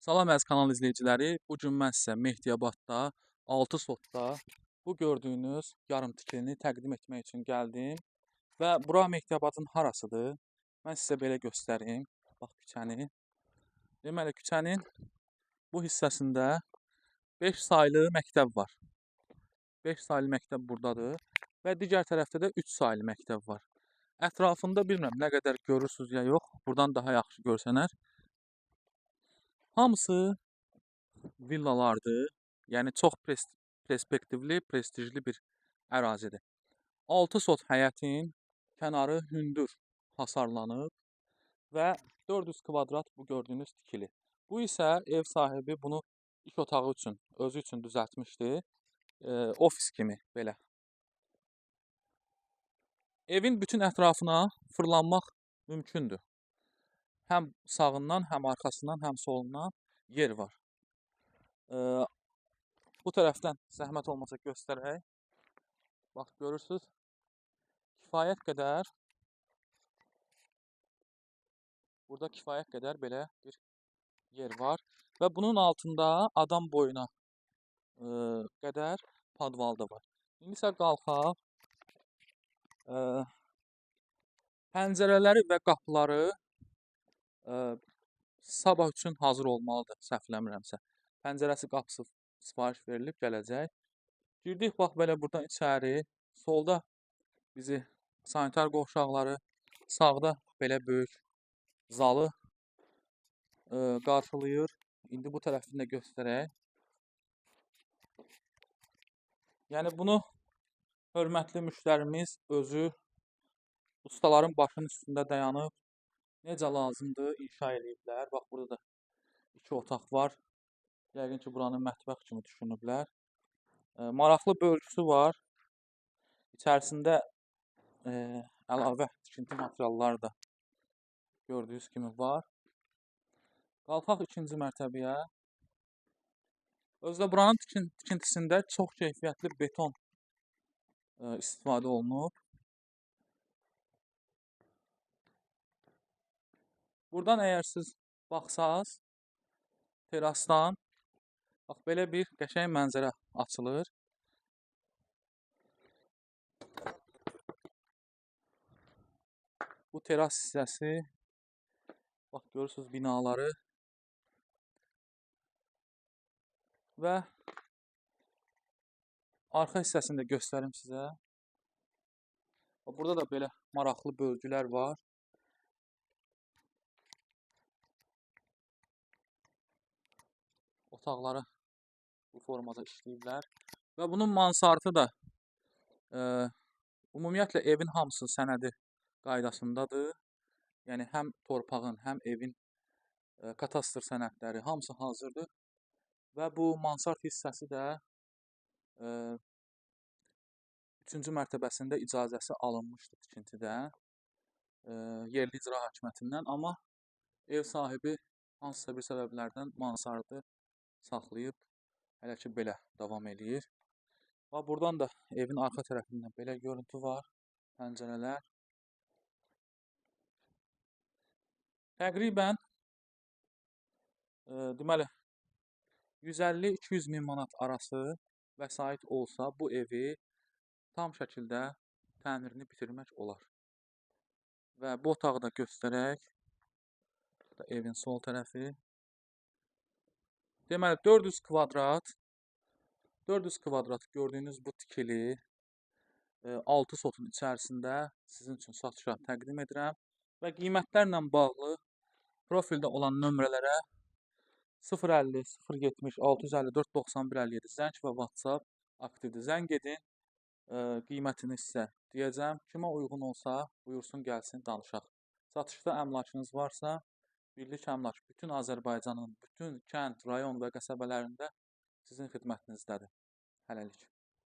Salam əziz kanal izləyiciləri. Bu gün mən sizə Mehdiyabadda 6 sotda bu gördüyünüz yarım tikilini təqdim etmək üçün gəldim. Və bura Mehdiyabadın harasıdır? Mən sizə belə göstərim. Bax küçəni. Deməli küçənin bu hissəsində 5 saylı məktəb var. 5 saylı məktəb buradadır və digər tərəfdə də 3 saylı məktəb var. Ətrafında bilmirəm nə qədər görürsünüz ya yox, buradan daha yaxşı görsənər. Hamısı villalardır. Yəni çox perspektivli, prestijli bir ərazidir. 6 sot həyətin kənarı hündür hasarlanıb və 400 kvadrat bu gördüyünüz tikili. Bu isə ev sahibi bunu iş otağı üçün, özü üçün düzəltmişdi. Ofis kimi belə. Evin bütün ətrafına fırlanmaq mümkündür. Həm sağından, həm arxasından, həm solundan yer var. Bu tərəfdən zəhmət olmasa göstərək. Bax, görürsünüz. Kifayət qədər, burada kifayət qədər belə bir yer var. Və bunun altında adam boyuna qədər podval da var. İndi isə qalxaq. Pəncərələri və qapıları sabah üçün hazır olmalıdır, səhv eləmirəmsə. Pəncərəsi, qapısı sifariş verilib, gələcək. Girdik, bax belə buradan içəri. Solda bizi sanitar qovşaqları, sağda belə böyük zalı qarşılayır. İndi bu tərəfini də göstərək. Yəni bunu hörmətli müştərimiz özü ustaların başının üstündə dayanıb necə lazımdır inşa eləyiblər. Bax, burada da 2 otaq var. Yəqin ki, buranı mətbəx kimi düşünüblər. Maraqlı bölgüsü var. İçərisində əlavə tikinti materialları da gördüyünüz kimi var. Qalxaq ikinci mərtəbəyə. Özdə buranın tikintisində çox keyfiyyətli beton istifadə olunub. Buradan əgər siz baxsaz, terasdan, bax, belə bir qəşəng mənzərə açılır. Bu teras hissəsi, bax, görürsünüz binaları. Və arxa hissəsini də göstərim sizə. Burada da belə maraqlı bölgülər var. Otaqları bu formada işləyiblər. Və bunun mansartı da ümumiyyətlə evin hamısı sənədi qaydasındadır. Yəni həm torpağın, həm evin katastr sənədləri hamısı hazırdır. Və bu mansart hissəsi də 3-cü mərtəbəsində icazəsi alınmışdı tikintidə, yerli icra hakimiyyətindən. Amma ev sahibi hansısa bir səbəblərdən mansartı saxlayıb, hələ ki belə davam eləyir. Və buradan da evin arxa tərəfindən belə görüntü var, pəncərələr. Təqribən, deməli, 150-200 min manat arası vəsait olsa bu evi tam şəkildə təmirini bitirmək olar. Və bu otağı da göstərək. Bu da evin sol tərəfi. Deməli, 400 kvadrat, 400 kvadrat gördüyünüz bu tikili 6 sotun içərisində sizin üçün satışa təqdim edirəm. Və qiymətlərlə bağlı profildə olan nömrələrə 050 070 654 91 57 zəng və WhatsApp aktivdir. Zəng edin, qiymətini sizə deyəcəm. Kimə uyğun olsa, buyursun, gəlsin, danışaq. Satışda əmlakınız varsa, Birlik Əmlak bütün Azərbaycanın, bütün kənd, rayon və qəsəbələrində sizin xidmətinizdədir. Hələlik.